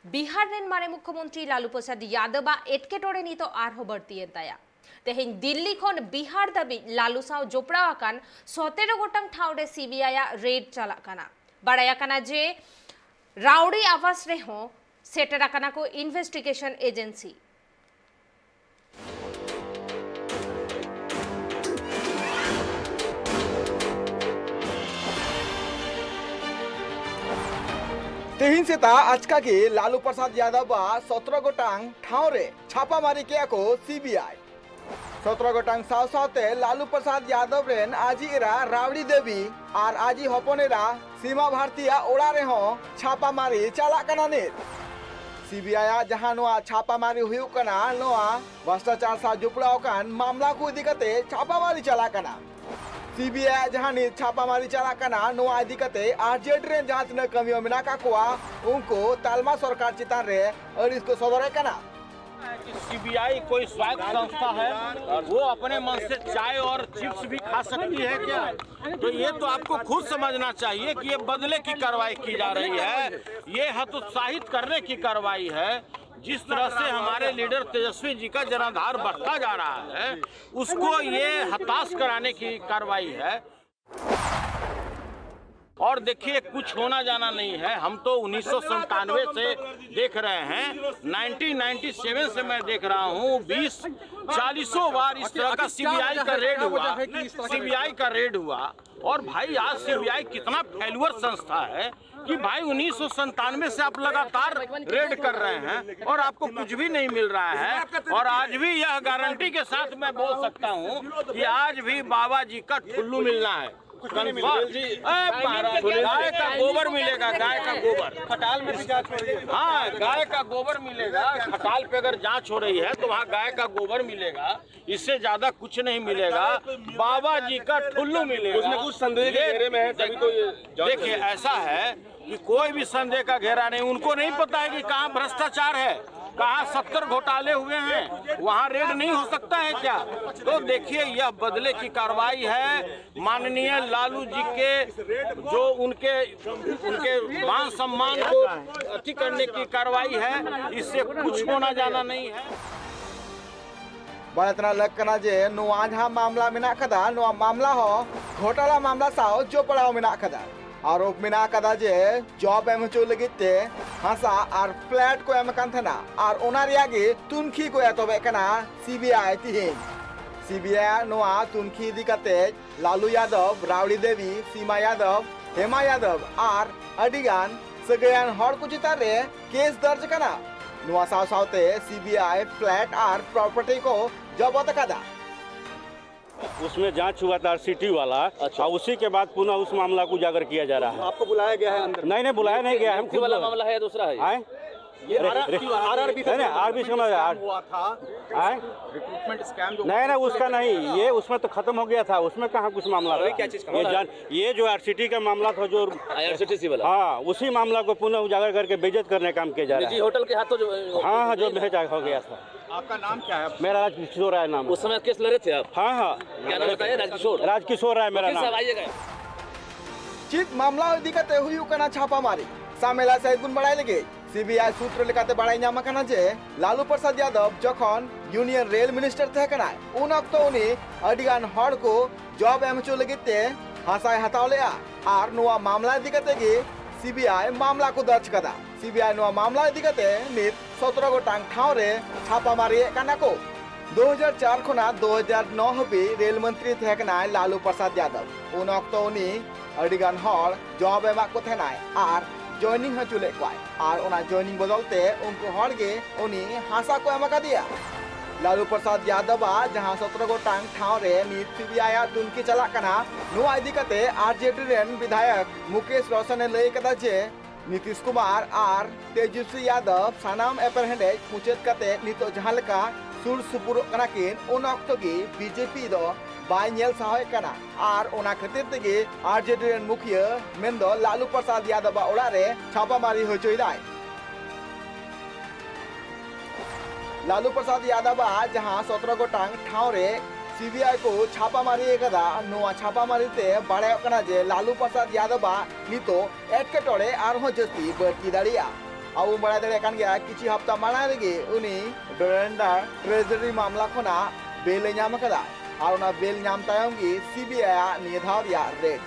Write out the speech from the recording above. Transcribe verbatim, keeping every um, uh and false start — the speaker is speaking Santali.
ᱵᱤᱦᱟᱨ ᱨᱮᱱ ᱢᱟᱨᱮ ᱢᱩᱠᱷᱭᱚᱢᱚᱱᱛᱨᱤ ᱞᱟᱞᱩ ᱯᱨᱚᱥᱟᱫᱽ ᱭᱟᱫᱚᱵ ᱟᱜ ᱮᱴᱠᱮᱴᱚᱬᱮ ᱱᱤᱛᱚᱜ ᱟᱨᱦᱚᱸ ᱵᱟᱹᱲᱛᱤᱭᱮᱱ ᱛᱟᱭᱟ᱾ ᱛᱮᱦᱮᱧ ᱫᱤᱞᱞᱤ ᱠᱷᱚᱱ ᱵᱤᱦᱟᱨ ᱫᱷᱟᱹᱵᱤᱡ ᱞᱟᱞᱩ ᱥᱟᱶ ᱡᱚᱯᱲᱟᱣ ᱟᱠᱟᱱ ᱥᱚᱛᱮᱨᱚ ᱜᱚᱴᱟᱝ ᱴᱷᱟᱶ ᱨᱮ ᱥᱤᱵᱤᱟᱭ ᱟᱜ ᱨᱮᱰ ᱪᱟᱞᱟᱜ ᱠᱟᱱᱟ᱾ ᱵᱟᱲᱟᱭ ᱟᱠᱟᱱᱟ ᱡᱮ ᱨᱟᱣᱲᱤ ᱟᱵᱟᱥ ᱨᱮᱦᱚᱸ ᱥᱮᱴᱮᱨ ᱟᱠᱟᱱᱟ ᱠᱚ ᱤᱱᱵᱷᱮᱥᱴᱤᱜᱮᱥᱚᱱ ᱮᱡᱮᱱᱥᱤ᱾ ᱛᱮᱦᱮᱧ ᱥᱮᱛᱟᱜ ᱟᱪᱠᱟ ᱜᱮ ᱞᱟᱞᱩ ᱯᱨᱚᱥᱟᱫᱽ ᱭᱟᱫᱚᱵ ᱟᱜ ᱥᱚᱛᱨᱚ ᱜᱚᱴᱟᱝ ᱴᱷᱟᱶ ᱨᱮ ᱪᱷᱟᱯᱟ ᱢᱟᱨᱤ ᱠᱮᱜᱼᱟ ᱠᱚ ᱥᱤᱵᱤᱟᱭ᱾ ᱥᱚᱛᱨᱚ ᱜᱚᱴᱟᱝ ᱥᱟᱶ ᱥᱟᱶᱛᱮ ᱞᱟᱞᱩ ᱯᱨᱚᱥᱟᱫᱽ ᱭᱟᱫᱚᱵ ᱨᱮᱱ ᱟᱡᱤᱡ ᱮᱨᱟ ᱨᱟᱣᱲᱤ ᱫᱮᱵᱤ ᱟᱨ ᱟᱡᱤᱡ ᱦᱚᱯᱚᱱ ᱮᱨᱟ ᱥᱤᱢᱟ ᱵᱷᱟᱨᱛᱤᱭᱟᱜ ᱚᱲᱟᱜ ᱨᱮᱦᱚᱸ ᱪᱷᱟᱯᱟ ᱢᱟᱨᱤ ᱪᱟᱞᱟᱜ ᱠᱟᱱᱟ ᱱᱤᱛ᱾ ᱥᱤᱵᱤᱟᱭ ᱟᱜ ᱡᱟᱦᱟᱸ ᱱᱚᱣᱟ ᱪᱷᱟᱯᱟ ᱢᱟᱨᱤ ᱦᱩᱭᱩᱜ ᱠᱟᱱᱟ, ᱱᱚᱣᱟ ᱵᱷᱨᱚᱥᱴᱟᱪᱟᱨ ᱥᱟᱶ ᱡᱚᱯᱲᱟᱣ ᱟᱠᱟᱱ ᱢᱟᱢᱞᱟ ᱠᱚ ᱤᱫᱤ ᱠᱟᱛᱮ ᱪᱷᱟᱯᱟ ᱢᱟᱨᱤ ᱪᱟᱞᱟᱜ ᱠᱟᱱᱟ᱾ ᱥᱤᱵᱤᱟᱭ ᱟᱜ ᱡᱟᱦᱟᱸ ᱱᱤᱛ ᱪᱷᱟᱯᱟ ᱢᱟᱨᱤ ᱪᱟᱞᱟᱜ ᱠᱟᱱᱟ, ᱱᱚᱣᱟ ᱤᱫᱤ ᱠᱟᱛᱮ ᱟᱨᱡᱮᱰᱤ ᱨᱮᱱ ᱡᱟᱦᱟᱸ ᱛᱤᱱᱟᱹᱜ ᱠᱟᱹᱢᱤᱭᱟᱹ ᱢᱮᱱᱟᱜ ᱟᱠᱟᱫ ᱠᱚᱣᱟ, ᱩᱱᱠᱩ ᱛᱟᱞᱢᱟ ᱥᱚᱨᱠᱟᱨ ᱪᱮᱛᱟᱱ ᱨᱮ ᱟᱹᱲᱤᱥ ᱠᱚ ᱥᱚᱫᱚᱨᱮᱫ ᱠᱟᱱᱟ᱾ कि सीबीआई कोई स्वायत्त संस्था है, वो अपने मन से चाय और चिप्स भी खा सकती है क्या? तो ये तो आपको खुद समझना चाहिए कि ये बदले की कार्रवाई की जा रही है, ये हतोत्साहित करने की कार्रवाई है। जिस तरह से हमारे लीडर तेजस्वी जी का जनाधार बढ़ता जा रहा है, उसको ये हताश कराने की कार्रवाई है। और देखिए, कुछ होना जाना नहीं है। हम तो उन्नीस सौ संतानवे से देख रहे हैं, नाइनटीन नाइंटी सेवन से मैं देख रहा हूँ, बीस चालीसों बार इस तरह का सीबीआई का रेड हुआ, सीबीआई का रेड हुआ। और भाई, आज सीबीआई कितना फेल्युअर संस्था है कि भाई, उन्नीस सौ संतानवे से आप लगातार रेड कर रहे हैं और आपको कुछ भी नहीं मिल रहा है। और आज भी यह गारंटी के साथ मैं बोल सकता हूँ कि आज भी बाबा जी का ठुल्लू मिलना है। कुछ भी नहीं मिलेगा। कंफर्म। ए, महाराज, गाय का गोबर मिलेगा, गाय का गोबर। खटाल में भी जांच हो रही है। हाँ, गाय का गोबर मिलेगा। खटाल पे अगर जांच हो रही है तो वहाँ गाय का गोबर मिलेगा, इससे ज्यादा कुछ नहीं मिलेगा। बाबा जी का ठुल्लू मिलेगा। कुछ ना कुछ संदेह के ये घेरे में है, तभी तो ये जांच देखिए, चल रही है। ऐसा है कि कोई भी संदेह का घेरा नहीं। उनको नहीं पता है कि कहाँ भ्रष्टाचार है, कहाँ सत्तर घोटाले हुए हैं, वहाँ रेड नहीं हो सकता है क्या? तो देखिए, यह बदले की कार्रवाई है। माननीय लालू जी के जो उनके उनके मान सम्मान को अति करने की कार्रवाई है, इससे कुछ होना जाना नहीं है। ᱵᱟᱲᱟᱭ ᱛᱮᱱᱟᱜ ᱞᱟᱹᱠ ᱠᱟᱱᱟ ᱡᱮ ᱱᱚᱣᱟ ᱡᱟᱦᱟᱸ ᱢᱟᱢᱞᱟ ᱢᱮᱱᱟᱜ ᱠᱟᱫᱟ, ᱱᱚᱣᱟ ᱢᱟᱢᱞᱟ ᱦᱚᱸ ᱜᱷᱚᱴᱟᱞᱟ ᱢᱟᱢᱞᱟ ᱥᱟᱶ ᱡᱚᱯᱲᱟᱣ ᱢᱮᱱᱟᱜ ᱠᱟᱫᱟ᱾ ᱟᱨᱳᱯ ᱢᱮᱱᱟᱜ ᱠᱟᱫᱟ ᱡᱮ ᱡᱚᱵ ᱮᱢ ᱦᱚᱪᱚ ᱞᱟᱹᱜᱤᱫ ᱛᱮ ᱦᱟᱥᱟ ᱟᱨ ᱯᱷᱞᱮᱴ ᱠᱚ ᱮᱢ ᱠᱟᱱ ᱛᱟᱦᱮᱱᱟ ᱟᱨ ᱚᱱᱟ ᱨᱮᱭᱟᱜ ᱜᱮ ᱛᱩᱱᱠᱷᱤ ᱠᱚ ᱮᱛᱚᱦᱚᱵᱮᱫ ᱠᱟᱱᱟ ᱥᱤᱵᱤᱟᱭ ᱛᱤᱦᱤᱧ᱾ ᱥᱤᱵᱤᱟᱭ ᱱᱚᱣᱟ ᱛᱩᱱᱠᱷᱤ ᱤᱫᱤ ᱠᱟᱛᱮ ᱞᱟᱞᱩ ᱭᱟᱫᱚᱵ, ᱨᱟᱣᱲᱤ ᱫᱮᱵᱤ, ᱥᱤᱢᱟ ᱭᱟᱫᱚᱵ, ᱦᱮᱢᱟ ᱭᱟᱫᱚᱵ ᱟᱨ ᱟᱹᱰᱤᱜᱟᱱ ᱥᱟᱹᱜᱟᱹᱭᱟᱱ ᱦᱚᱲ ᱠᱚ ᱪᱮᱛᱟᱱ ᱨᱮ ᱠᱮᱥ ᱫᱚᱨᱡᱽ ᱠᱟᱱᱟ᱾ ᱱᱚᱣᱟ ᱥᱟᱶ ᱥᱟᱶᱛᱮ ᱥᱤᱵᱤᱟᱭ ᱯᱷᱞᱮᱴ ᱟᱨ ᱯᱨᱚᱯᱟᱨᱴᱤ ᱠᱚ ᱡᱚᱵᱚᱛ ᱟᱠᱟᱫᱟ᱾ उसमें जांच हुआ था आरसीटी वाला। अच्छा। और उसी के बाद पुनः उस मामला को उजागर किया जा रहा है। आपको बुलाया गया है अंदर? नहीं, नहीं, बुलाया नहीं गया, हम खुद वाला मामला है या दूसरा है? आए? ये आरआरबी नहीं, नहीं, आरबी से मामला है। हुआ था, आए? रिक्रूटमेंट स्कैम जो नहीं, नहीं, उसका नहीं, ये उसमें तो खत्म हो गया था, उसमें कहाँ कुछ मामला अरे, था? क्या चीज़ का ये मामला है? जान, ये जो आरसीटी का मामला था, जो आईआरसीटीसी वाला। हाँ, उसी मामला को पुनः उजागर करके बेइज्जत करने का काम किया जा रहा निजी है। होटल के हाथों जो हाँ, हाँ, जो भेजा हो गया था। आपका नाम क्या है? मेरा राजकिशोर राय नाम है। उस समय केस लड़े थे आप? हाँ, हाँ। क्या नाम बताइए? राजकिशोर। राजकिशोर राय मेरा वकील नाम साहब, है। आइएगा। ᱪᱮᱫ ᱢᱟᱢᱞᱟ ᱤᱫᱤ ᱠᱟᱛᱮ ᱦᱩᱭᱩᱜ ᱠᱟᱱᱟ ᱪᱷᱟᱯᱟᱢᱟᱨᱤ? ᱥᱟᱢᱮᱞᱟ ᱥᱟᱭ ᱵᱚᱱ ᱵᱟᱲᱟᱭ ᱞᱟᱹᱜᱤᱫ ᱥᱤᱵᱤᱟᱭ ᱥᱩᱛᱨᱚ ᱞᱮᱠᱟᱛᱮ ᱵᱟᱲᱟᱭ ᱧᱟᱢ ᱟᱠᱟᱱᱟ ᱡᱮ ᱞᱟᱞᱩ ᱯᱨᱚᱥᱟᱫᱽ ᱭᱟᱫᱚᱵ ᱡᱚᱠᱷᱚᱱ ᱭᱩᱱᱤᱭᱚᱱ ᱨᱮᱞ ᱢᱤᱱᱤᱥᱴᱟᱨ ᱛᱟᱦᱮᱸ ᱠᱟᱱᱟᱭ, ᱩᱱ ᱚᱠᱛᱚ ᱩᱱᱤ ᱟᱹᱰᱤᱜᱟᱱ ᱦᱚᱲ ᱠᱚ ᱡᱚᱵ ᱮᱢ ᱦᱚᱪᱚ ᱞᱟᱹᱜᱤᱫ ᱛᱮ ᱦᱟᱥᱟᱭ ᱦᱟᱛᱟᱣ ᱞᱮᱫᱼᱟ᱾ ᱟᱨ ᱱᱚᱣᱟ ᱢᱟᱢᱞᱟ ᱤᱫᱤ ᱠᱟᱛᱮ ᱜᱮ ᱥᱤᱵᱤᱟᱭ ᱢᱟᱢᱞᱟ ᱠᱚ ᱫᱚᱨᱡᱽ ᱠᱟᱫᱟ᱾ ᱥᱤᱵᱤᱟᱭ ᱱᱚᱣᱟ ᱢᱟᱢᱞᱟ ᱤᱫᱤ ᱠᱟᱛᱮ ᱱᱤᱛ ᱥᱚᱛᱨᱚ ᱜᱚᱴᱟᱝ ᱴᱷᱟᱶ ᱨᱮ ᱪᱷᱟᱯᱟᱢᱟᱨᱤᱭᱮᱫ ᱠᱟᱱᱟ ᱠᱚ᱾ ᱫᱩ ᱦᱟᱡᱟᱨ ᱪᱟᱨ ᱠᱷᱚᱱᱟᱜ ᱫᱩ ᱦᱟᱡᱟᱨ ᱱᱚ ᱦᱟᱹᱵᱤᱡ ᱨᱮᱞ ᱢᱚᱱᱛᱨᱤ ᱛᱟᱦᱮᱸ ᱠᱟᱱᱟᱭ ᱞᱟᱞᱩ ᱯᱨᱚᱥᱟᱫᱽ ᱭᱟᱫᱚᱵ᱾ ᱩᱱ ᱚᱠᱛᱚ ᱩᱱᱤ ᱟᱹᱰᱤᱜᱟᱱ ᱦᱚᱲ ᱡᱚᱵ ᱮᱢᱟᱜ ᱠᱚ ᱛᱟᱦᱮᱱᱟᱭ ᱟᱨ ᱡᱚᱭᱱᱤᱝ ᱦᱚᱪᱚ ᱞᱮᱫ ᱠᱚᱣᱟᱭ᱾ ᱟᱨ ᱚᱱᱟ ᱡᱚᱭᱱᱤᱝ ᱵᱚᱫᱚᱞ ᱛᱮ ᱩᱱᱠᱩ ᱦᱚᱲ ᱜᱮ ᱩᱱᱤ ᱦᱟᱥᱟ ᱠᱚ ᱮᱢ ᱟᱠᱟᱫᱮᱭᱟ᱾ ᱞᱟᱞᱩ ᱯᱨᱚᱥᱟᱫᱽ ᱭᱟᱫᱚᱵ ᱟᱜ ᱡᱟᱦᱟᱸ ᱥᱚᱛᱨᱚ ᱜᱚᱴᱟᱝ ᱴᱷᱟᱶ ᱨᱮ ᱱᱤᱛ ᱥᱤᱵᱤᱟᱭ ᱟᱜ ᱛᱩᱱᱠᱷᱤ ᱪᱟᱞᱟᱜ ᱠᱟᱱᱟ, ᱱᱚᱣᱟ ᱤᱫᱤ ᱠᱟᱛᱮ ᱟᱨᱡᱮᱰᱤ ᱨᱮᱱ ᱵᱤᱫᱷᱟᱭᱚᱠ ᱢᱩᱠᱮᱥ ᱨᱚᱥᱚᱱ ᱮ ᱞᱟᱹᱭ ᱟᱠᱟᱫᱟ ᱡᱮ ᱱᱤᱛᱤᱥ ᱠᱩᱢᱟᱨ ᱟᱨ ᱛᱮᱡᱚᱥᱣᱤ ᱭᱟᱫᱚᱵ ᱥᱟᱱᱟᱢ ᱮᱯᱮᱨᱦᱮᱸᱰᱮᱡ ᱢᱩᱪᱟᱹᱫ ᱠᱟᱛᱮ ᱱᱤᱛᱚᱜ ᱡᱟᱦᱟᱸ ᱞᱮᱠᱟ ᱥᱩᱨ ᱥᱩᱯᱩᱨᱚᱜ ᱠᱟᱱᱟ ᱠᱤᱱ, ᱩᱱ ᱚᱠᱛᱚ ᱜᱮ ᱵᱤᱡᱮᱯᱤ ᱫᱚ ᱵᱟᱭ ᱧᱮᱞ ᱥᱟᱦᱟᱣᱮᱫ ᱠᱟᱱᱟ᱾ ᱟᱨ ᱚᱱᱟ ᱠᱷᱟᱹᱛᱤᱨ ᱛᱮᱜᱮ ᱟᱨᱡᱮᱰᱤ ᱨᱮᱱ ᱢᱩᱠᱷᱤᱭᱟᱹ ᱢᱮᱱᱫᱚ ᱞᱟᱞᱩ ᱯᱨᱚᱥᱟᱫᱽ ᱭᱟᱫᱚᱵ ᱟᱜ ᱚᱲᱟᱜ ᱨᱮ ᱪᱷᱟᱯᱟᱢᱟᱨᱤ ᱦᱚᱪᱚᱭᱮᱫᱟᱭ᱾ ᱞᱟᱞᱩ ᱯᱨᱚᱥᱟᱫᱽ ᱭᱟᱫᱚᱵ ᱟᱜ ᱡᱟᱦᱟᱸ ᱥᱚᱛᱨᱚ ᱜᱚᱴᱟᱝ ᱴᱷᱟᱶ ᱨᱮ ᱥᱤᱵᱤᱟᱭ ᱠᱚ ᱪᱷᱟᱯᱟ ᱢᱟᱨᱤ ᱟᱠᱟᱫᱟ, ᱱᱚᱣᱟ ᱪᱷᱟᱯᱟ ᱢᱟᱨᱤ ᱛᱮ ᱵᱟᱲᱟᱭᱚᱜ ᱠᱟᱱᱟ ᱡᱮ ᱞᱟᱞᱩ ᱯᱨᱚᱥᱟᱫᱽ ᱭᱟᱫᱚᱵ ᱟᱜ ᱱᱤᱛᱚᱜ ᱮᱴᱠᱮᱴᱚᱬᱮ ᱟᱨᱦᱚᱸ ᱡᱟᱹᱥᱛᱤ ᱵᱟᱹᱲᱛᱤ ᱫᱟᱲᱮᱭᱟᱜᱼᱟ᱾ ᱟᱵᱚ ᱵᱚᱱ ᱵᱟᱲᱟᱭ ᱫᱟᱲᱮᱭᱟᱜ ᱠᱟᱱ ᱜᱮᱭᱟ, ᱠᱤᱪᱷᱩ ᱦᱟᱯᱛᱟ ᱢᱟᱲᱟᱝ ᱨᱮᱜᱮ ᱩᱱᱤ ᱰᱚᱨᱮᱱᱰᱟᱨ ᱴᱨᱮᱡᱟᱨᱤ ᱢᱟᱢᱞᱟ ᱠᱷᱚᱱᱟᱜ ᱵᱮᱞ ᱮ ᱧᱟᱢ ᱟᱠᱟᱫᱟ ᱟᱨ ᱚᱱᱟ ᱵᱮᱞ ᱧᱟᱢ ᱛᱟᱭᱚᱢ ᱜᱮ ᱥᱤᱵᱤᱟᱭ ᱟᱜ ᱱᱤᱭᱟᱹ ᱫᱷᱟᱣ ᱨᱮᱭᱟᱜ ᱨᱮᱰ᱾